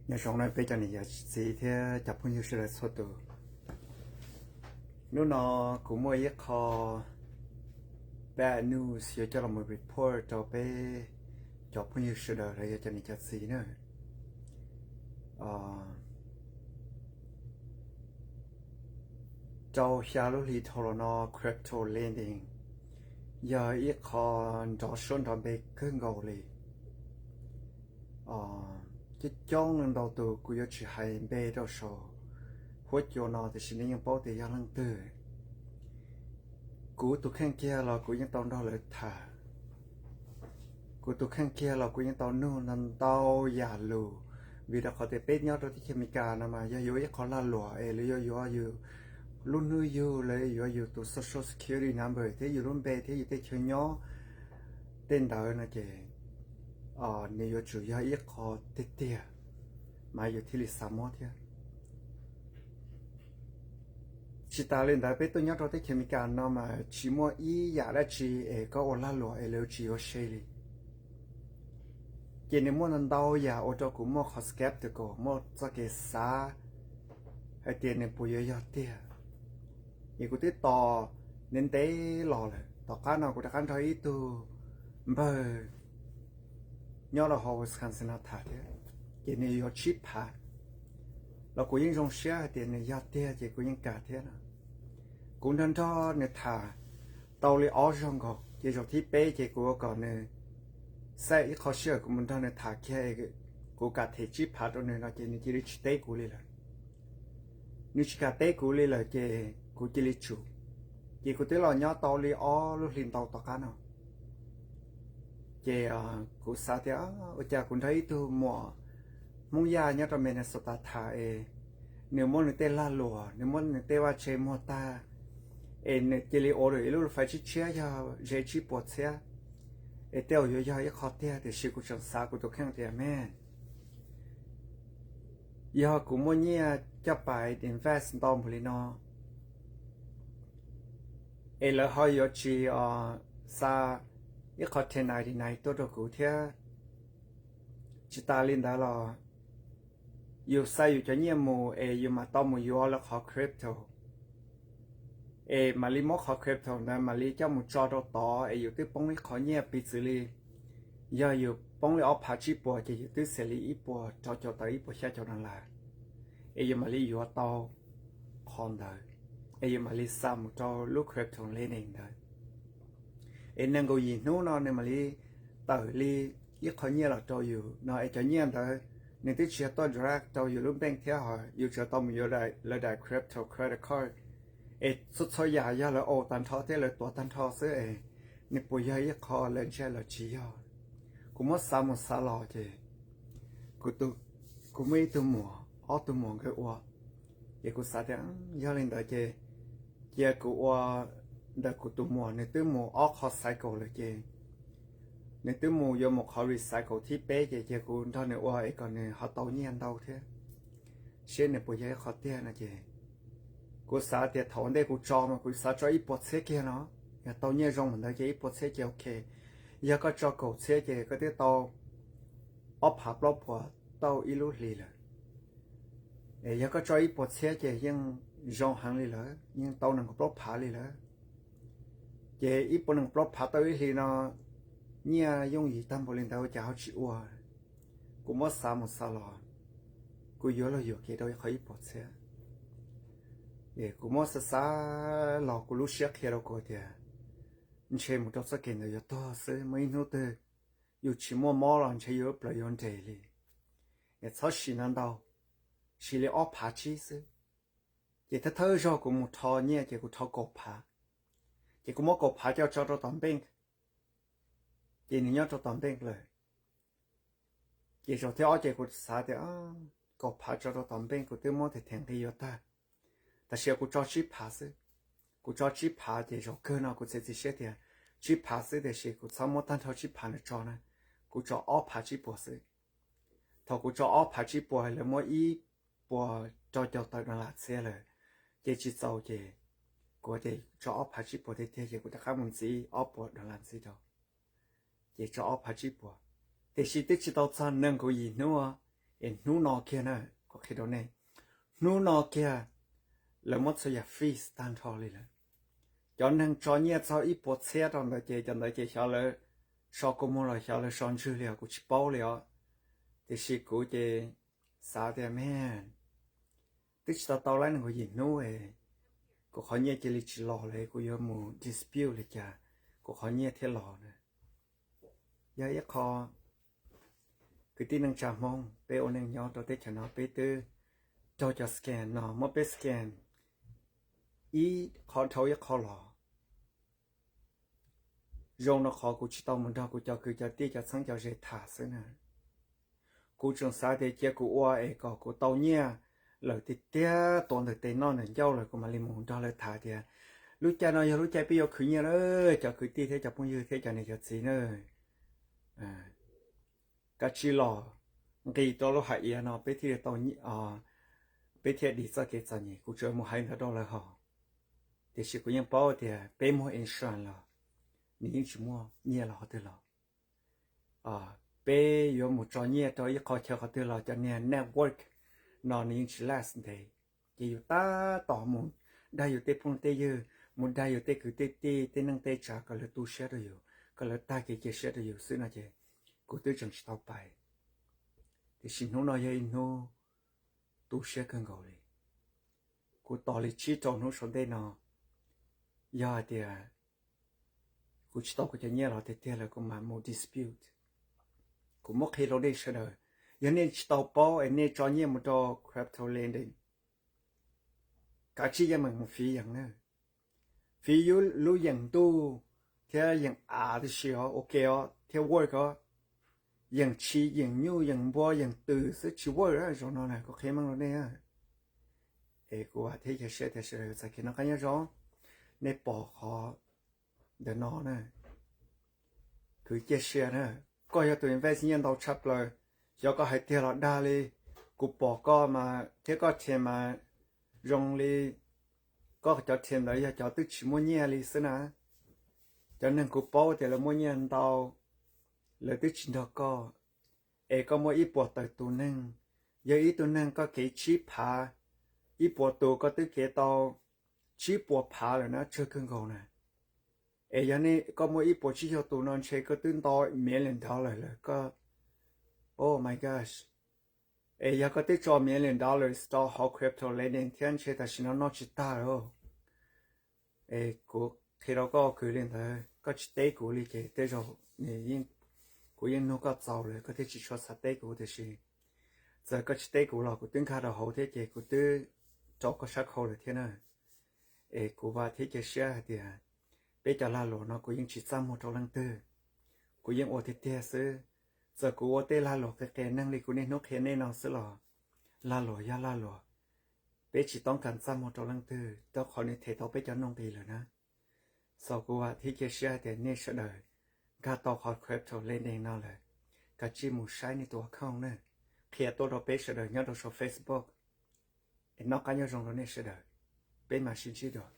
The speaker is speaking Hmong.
Nyob zoo na peb cov niam cov txiv thiab cov phooj ywg sawv daws txhua tus. Hnub no kuv muaj ib qho bad news yuav coj los mus report rau peb cov phooj ywg sawv daws los yog cov niam cov txiv na. Rau xya lub hlis dhau los no crypto lending yog ib qho nrov suab nrov npe kawg nkaus li. Coob coob ntau tus kuv yuav tsis hais npe rau saum huab cua no tiam sis nej yeej paub tias yog leej twg. Kuv tus kheej kiag los kuv yeej tau nrog lawv tham. Kuv tus kheej kiag los kuv yeej tau nug ntau ntau yam lus, vim rau qhov tias peb nyob rau teb chaws Amelikas no mas yog yuav ib qho lag luam es lawv yuav yuav yus lub hnub yug, lawv yuav yus tus social security number thiab yus lub npe thiab yus tej chaw nyob, tej ntawd no ces nws yuav tsum yog ib qho tiag tiag mas yus thiaj li xav muab thiab. Tsis tas li ntawd peb tuaj nyob rau teb chaws Amelikas no mas tsis muaj ib yam dab tsi es koj ua lag luam es lawv tsis yuav se li. Ces nws muaj ntau ntau yam ua rau kuv muaj qhov skeptical, muaj txoj kev xav hais tias nws puas yuav yog tiag. Es kuv twb tos ntev ntev los lawm, tom qab no kuv rov qab nrog ib tug npawg nyob rau hauv Wisconsin no tham thiab, ces nws yuav tsib phav los kuv yeej zoo siab hais tias nws yog tiag ces kuv yeej kam thiab no. Kuv nrog nrog nws tham tau li ob zaug nkaus ces zaum thib peb ces kuv ua kom nws xa ib qho sij hawm kuv mus nrog nws tham kiag, kuv kam them tsib phav rau nws no ces nws cia li tsis teb kuv li lawm. Nws tsis kam teb kuv li lawm ces kuv cia li tsum. Ces kuv twb los nyob tau li ob lub hlis ntau tom qab no. Ces kuv xav tias ua cas kuv nrog ib tug muam Hmoob Yaj nyob rau Minnesota tham es nws muab nws tej lag luam, nws muab nws tej vaj tse muag tag es nws cia li ua lawm ib lub fais tshiab tshiab yog ze tsib puas txhiab es tej zaum yuav yog ib qho tiag, tiam sis kuv tseem xav kuv tus kheej tias me, yog kuv muaj nyiaj coj pais invest ntau npaum li no es lawv ho yuav tsis xa ib qho ten ninety nine tuaj rau kuv thiab. Tsis tas li ntawd los yus xa yus cov nyiaj mus es yus mam tau mus yuav lawv qhov crypto, es mam li muab qhov crypto ntawd mam li coj mus tso rau tod es yus twb poob ib qho nyiaj piv txwv li. Yog yus poob li ob phav tsib puas ces yus twb xes li ib puas rau caum tawm ib puas xya caum dollar, es yus mam li yuav tau qhov ntawd, es yus mam li xa mus rau lub crypto lending ntawd. Es nees nkaum yim hnub no nws mam li tawm li ib qho nyiaj los rau yus no, es cov nyiaj ntawd nws twb tsis yog tuaj direct rau yus lub bank thiab, ho yus tsuas tau mus yuav lawv daim crypto credit card. Es txhua txhua yam yog lawv ua tag nrho thiab lawv tuav tag nrho xwb es nws puas yog ib qho legit los tsis yog? Kuv muab xav mus xav los ces kuv muaj ib tug muam, ob tug muam nkawd ua, ces kuv xav tias yog li ntawd ces cia kuv ua ntawm kuv tus muam, nws twb mus ob qho cycle lawm ces nws twb mus yuav mus qhov recycle thib peb ces cia kuv nrog nws ua es kom nws ho tau nyiaj ntau thiab, seb nws puas yog ib qho tiag no ces kuv xav tias thaum ntej kuv tso mas kuv xav tso ib puas txhiab kiag no, yog tau nyiaj zoo ntawd ces ib puas txhiab ces ok. Yog koj tso kaum txhiab ces koj twb tau ob phav plaub puas tauj ib lub hlis lawm. Es yog koj tso ib puas txhiab ces yeej zoo heev li lawm, yeej tau nees nkaum plaub phav li lawm. Ces ib puas nees nkaum plaub phav tauj ib hlis no nyiaj yooj yim tag npaum li ntawd ua cas ho tsis ua? Kuv muab xav mus xav los kuv yuav luag yuam kev rau ib qho ib puas txhiab. Es kuv muab xav xav los kuv lub siab qhia rau kuv tias ntshe mus rau txoj kev ntawd yuav tuag xwb, muaj ib hnub twg yus tsis muaj mob los ntshe yus lub plawv yuav nres li. Es txhob sim no ntau, sim li ob phav tsib xwb. Ces thawj thawj zaug kuv mus rho nyiaj ces kuv rho kaum phav, ces kuv muab kaum phav coj tso rau tom bank, ces nws nyob rau tom bank lawm. Ces zaum thib ob ces kuv xav tias kaum phav tso rau tom bank kuv twb muab them them nqi yuav tag, tab sis kuv tso tsib phav xwb. Kuv tso tsib phav ces zaum kawg no kuv txiav txim siab tias tsib phav xwb tiam sis kuv txhob muab tag nrho tsib phav ntawd tso na, kuv tso ob phav tsib puas xwb. Thaum kuv tso ob phav tsib puas lawv muab ib puas rau caum tawm dollar txhiab lawm, ces tsis txaus ces kuv tias tso ob phav tsib puas tiag tiag ces kuv rov qab mus ntxiv ob puas dollar ntxiv rau, ces tso ob phav tsib puas. Tiam sis twb tsis tau txog nees nkaum yim hnub, Es hnub no kiag na, kuv qhia rau nej, hnub no kiag lawv muab txhua yam freeze tag nrho li lawm. Cov neeg tso nyiaj txog ib puas txhiab rau ntawd ces cov ntawd ces xyov lawv so kua muag los xyov lawv so ntswg li os, kuv tsis paub li os. Tiam sis kuv ces xav tias, man, twb tsis tau tau lab nees nkaum yim hnub es kuv qhov nyiaj cia li tsis los li, kuv yuav mus dispute li cas kuv qhov nyiaj thiaj los na. Yog ib qho kwv tij neej tsa Hmoob, peb ua neej nyob rau teb chaws no peb twb raug cov scam no muab peb scam ib qho dhau ib qho los. Zoo no qhov kuv tsis tau mus nrog kuv cov kwv cov tij cov txheeb cov ze tham xwb na. Kuv tseem xav tias cia kuv ua es kom kuv tau nyiaj lawm tiag tiag, tua ntawm tes noj ntawm ncauj lawm kuv mam li mus nrog lawv tham tias lub caij no yog lub caij peb yuav khwv nyiaj na, cov kwv tij thiab cov phooj ywg thiab cov niam cov txiv na. Kav tsij los nqis rau lub hais iav no peb thiaj tau, peb thiaj dim txoj kev txom nyem. Kuv tsuas mus hais ntawd rau lawv hos, tiam sis kuv yeej paub tias peb muag insurance los nws yeej tsis muaj nyiaj los qhov twg los. Peb yuav mus tso nyiaj rau ib qho chaw qhov twg los cov niag network no nws yeej tsis last ntev. Ces yus tab tom mus dag yus tej phooj tej ywg, mus dag yus tej kwv tej tij tej neej tej tsav kom lawv tu siab rau yus, kom lawv tag kev cia siab rau yus xwb no ces kuv twb tseem tsis tau pais. Tiam sis hnub no yog ib hnub tu siab kawg nkaus li. Kuv tos li tsib rau hnub saum ntej no, yog hais tias kuv tsis tau kuv cov nyiaj los tiag tiag lawm kuv mam mus dispute. Kuv muab qhia rau nej sawv daws, yog nej tsis tau paub es nej tso nyiaj mus rau crypto lending, kav tsij yeej meem mus fiv yeem na. Fiv lub yeem ntuj thiab yeem av tib si os, ua ke os thiab work os. Yeem tshis yeem nyuj yeem npua yeem twm xwb tsis work zaum no na, kuv qhia meej rau nej. Es kuv vam thiab cia siab tias sawv daws txais kev noj qab nyob zoo. Nej pom qhov ntawm no na, kwv cia siab na, koj yog tus invest nyiaj ntau tshaj plaws, xyov koj hais tiag los dag li. Kuv pom koj mas thiab koj them mas zoo li koj cov them ntawd yog cov twb tsis muaj nyiaj li xwb na. Cov neeg kuv paub tias lawv muaj nyiaj ntau, lawv twb tsis nrog koj. Es koj muaj ib puas tawm tus neeg, yog ib tug neeg koj kev tsib phav, ib puas tus koj twb kev tau tsib puas phav lawm na, tsawg kawg nkaus na. Es yog koj muaj ib puas tsib caug tus no ntshe koj twb ntau million dollar lawm koj. Oh my gosh. Es yog koj twb tso million dollar sto hauv crypto lending thiab ntshe tam sim no noj tsis tag lawm. Es kuv qhia rau koj kwv li ntawd, koj tsis teb kuv li ces tej zaum kuv yeej nug koj txaus lawm koj thiaj tsis tshua xav teb kuv, tiam sis txawm koj tsis teb kuv los kuv twb nkag rau hauv thiab ces kuv twb rau koj sab khau lawm thiab na. Es kuv vam thiab cia siab hais tias peb cov lag luam no kuv yeej tsis txaj muag rau leej twg, kuv yeej ua tiag tiag xwb. Txawm kuv ua tej lag luam qias qias neeg li kuv niaj hnub qhia nej no xwb los lag luam yog lag luam, peb tsis toob kas txaj muag rau leej twg rau qhov nws them tau peb cov nuj nqis lawm na. So kuv vam thiab cia siab hais tias nej sawv daws nkag tau qhov crypto lending no lawm, kav tsij mus saib nej tus account na, qhia tuaj rau peb sawv daws nyob rau saum Facebook. Es noj qab nyob zoo rau nej sawv daws, peb mam sib ntsib dua.